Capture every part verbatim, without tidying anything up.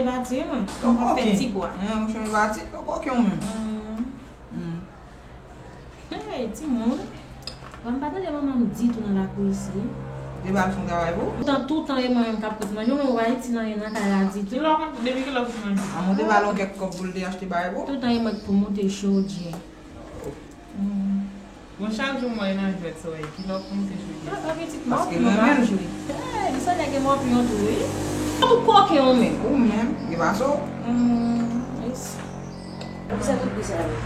Bati, mwen. Mwen pa fè ti bwa. Mwen chanje bati, ou koken ou menm. Hmm. Hey, timoun. Mwen pa tande manman m ditou nan lakou isi. Li pa al fè yon travay pou ou? Toutan, toutan e mwen menm k ap koz manje, ou menm ou pa itil anyen nan kay la ditou. Kilè w konn, depi kilè w fin manje? A, mwen te ba l yon kèk kòb pou l te achte bagay pou ou? Toutan e mwen k pou moute chodyè. Hmm. Bon, chak jou mwen nan jwèt sa w wè, kilè w konn te jwe. Ah, ah, pitit mwen, paske mwen renmen l. Hey, sa nèg e mòpyon tou, wi. Ou koken ou menm. Ou menm, e pa sa w. Hmm, yes. Poukisa tout bri sa yo?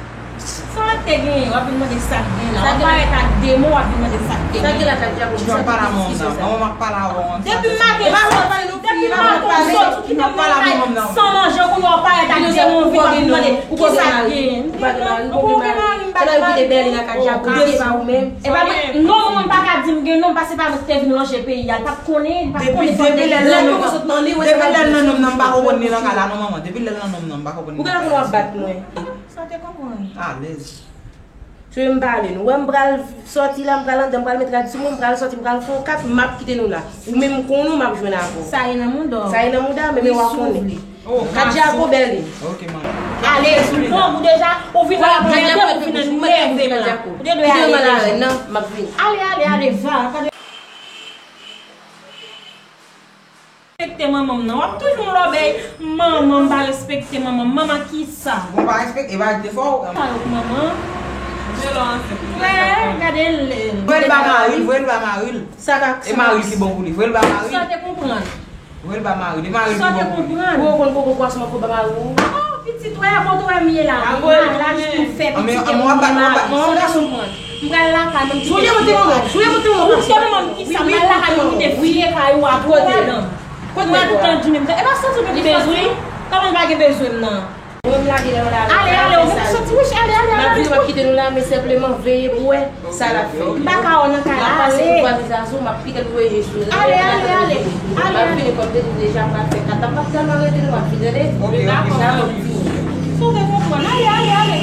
Sa w te genyen, w ap vin mande sa k gen la. W ap parèt ak demon, w ap vin mande sa k gen. Sa k gen la, Katia? Poukisa w ap pale a manman m nan? Manman m ap pale avè w. Depi maten, depi maten, w soti w kite m nan kay san manje, kounye a w parèt ak demon, w vin ap vin mande kisa k gen. Ou pa gen mari, ou pa gen mari. Se la yo kite bèl la, Katia, pou se pa ou menm. E pa mwen, non, manman m pa ka di m gen non, paske se pa mwen ki te vin ranje peyi a. L p ap konnen, li p ap konnen. Depi, depi lè l nan non m nan, depi lè l nan non m nan, m pa konprann li nan kay la non, manman. Depi lè l nan non m nan, m pa konprann li nan kay la. Ou genlè konn w ap bat mwen. Sa w te konprann? Alèz. Sou m pale, nou wè m pral sòti la, m pral anndan, m pral met rad sou mwen, m pral sòti, m pral fè yon kat, m ap kite nou la. Ou menm m konnen w, m ap jwenn avè w. Sa e nan mouda w. Sa e nan mouda m, men w a konnen. Wi, si w vle. Oh, Katia, Katia. Ko bèl li. Ok, manman. Ale, sou bon, ou deja, ou vin la premye fwa, ou vin leve m la. Ou te dwe ale deja. Kite m al arèn nan, m ap vini. Ale, ale, ale, va. Respekte manman m nan. W ap toujou yon lòbèy. Manman m pa respekte manman m. Manman kisa? Bon, pa respekte, e pa di fò. Sa yo k manman. Frè, gade l. Voye l ba mari l, voye l ba mari l. Sa ka. E mari l ki bon pou li. Voye l ba mari l. Sa te konprann. Voye l ba mari l. E mari l ki bon pou li. Sa te konprann. Ou konn koko pwason mwen ko ba mari w. Oh, pitit, wè, kote w wè m ye la. Malaj pou fè pitit, epi m malaj. Sa te konprann. M pral lakay mwen, m kite fye kay. Ou te manman m kisa, m pral lakay mwen, m kite fye kay ou a pou madanm. Ou a tande menm jan. E pa santi w bezwen li? Kòman l pa gen bezwen m nan? Mwen m lage lè w lave. Ale, ale, ou santi wouch, ale, ale, ale. M ap vini, m ap kite nou la, men senpleman veye pou wè sa l ap fè. M pa ka wè w nan kay la, ale. M ap pase pou vwazen Zazou, m ap kite l voye je sou. Ale, ale, ale. M ap vini kòm te di deja, m pral fè kat la. M p ap tèlman rete non, m ap vini, tande? Ok, ok. Sa m ap vini. Si w te konprann, ale, ale, ale.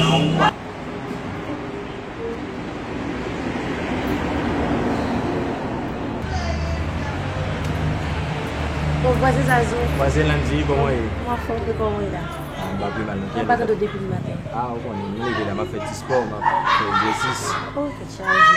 Bon, vwazen Zazou. Vwazen Landy, kòman w ye? Mwen anfòm, kòman w ye la? Ah, m pa pi mal, non. Mwen pa tande w depi maten. Ah, ou konnen, m leve la, m ap fè ti spò, m ap fè egzèsis. Oh, tèt chaje.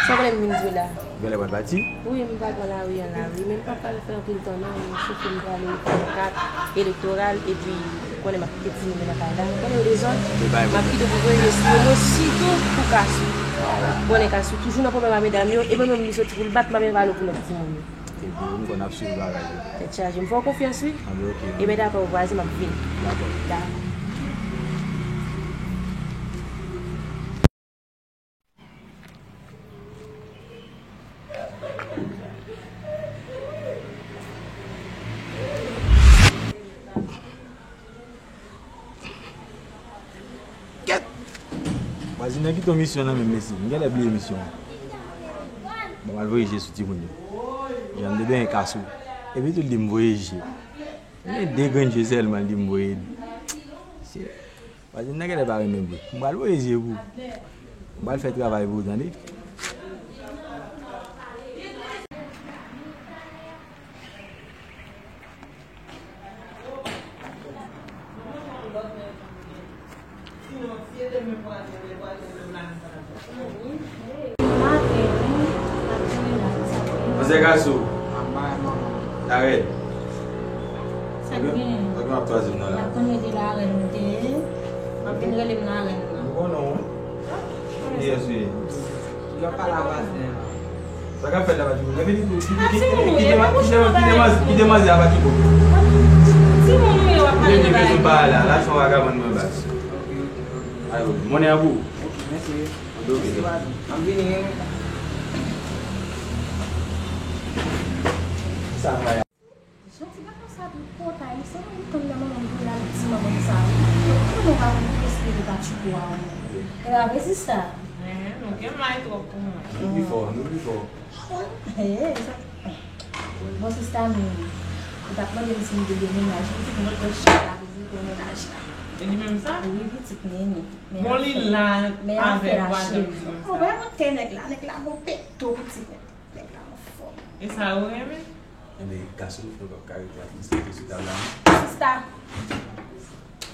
Sa w konnen m vin jwe la? Genlè pral pati? Wi, m pral pran lari an la, wi, men m pa pral fè anpil tan non, m sou fim prale fè kat elektoral, epi ou konnen m ap kite timoun yo nan kay la, ou konnen yo dezòd, m ap kite pou voye sou yo, sitou pou Kasou. Ou konnen Kasou toujou nan pwoblèm ak medam yo, e mwen menm li soti pou l bat m ap envalo pou lòt timoun yo. Epi m konn ap swiv bagay yo. Tèt chaje, m fè w konfyans wi. Anben, ok. Ebyen dakò, vwazen, m ap vini. Dakò. Dakò. Kèt! Vwazin nan kite yon misyon nan men m, mesye. M genlè bliye misyon an. Bon, m al voye je sou timoun yo. Jan m te benyen Kasou. Epi tou l di m voye je. M gen de grenn je sèlman, l di m voye li. Se Vwazin nan genlè pa renmen bri. M pral voye je pou ou. M pral fè travay pou ou, tande? Manzè Kasou. Larèd. Sa k gen? Sa k gen ap twazyèm nan la? N ap konn rete larèn nou te ye. W ap vin rele m larèn nan. M konnen w wi. Kiyès ou ye? Yo ap pale a vwazen an. Sa k ap fèt la, Patiko? Kite manzè a, Patiko. Timoun ou ye, w ap pale de bagay. Kite manzè a, Patiko. Ayo, monnen an pou ou. Mèsi. Anben, oke. M ap vini. Sa va. Jodi bagay sa tou pòtay, li sèlman li tann nan manman m pou l al di manman m sa wi. Yo, kòman w pa konn respè de Patiko a ou menm? E pa vre sista? Men, nou gen may twòp pou mwen. Nou pi fò, nou pi fò. Bon, sista, men ou t ap mande m si m te gen mennaj, pitit mwen, mwen chita vizite mennaj la. E li menm sa? Wi, pitit, men li. Bon, li la avèk vwazin li menm sa. Ou pa monte nèg la, nèg la gon peto, pitit, nèg la anfòm. E sa ou renmen? Enben, gason, nou p ap ka rete ap diskite sou tab la, non. Sista,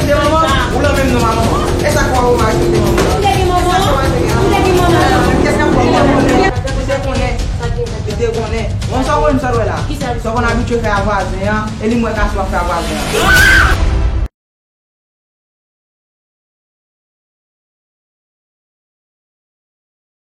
respekte manman, ou lan menm non a manman. E sa k wè ou pa respekte manman? Ou te gen manman? Ou te gen manman? Kès k ap fè ou pa konnen? Ou te konnen? Ou te konnen? Bon, sa w konn sa w wè la? Sa w konn abitye fè a vwazen an, e li m wè kase w ap fè a vwazen an.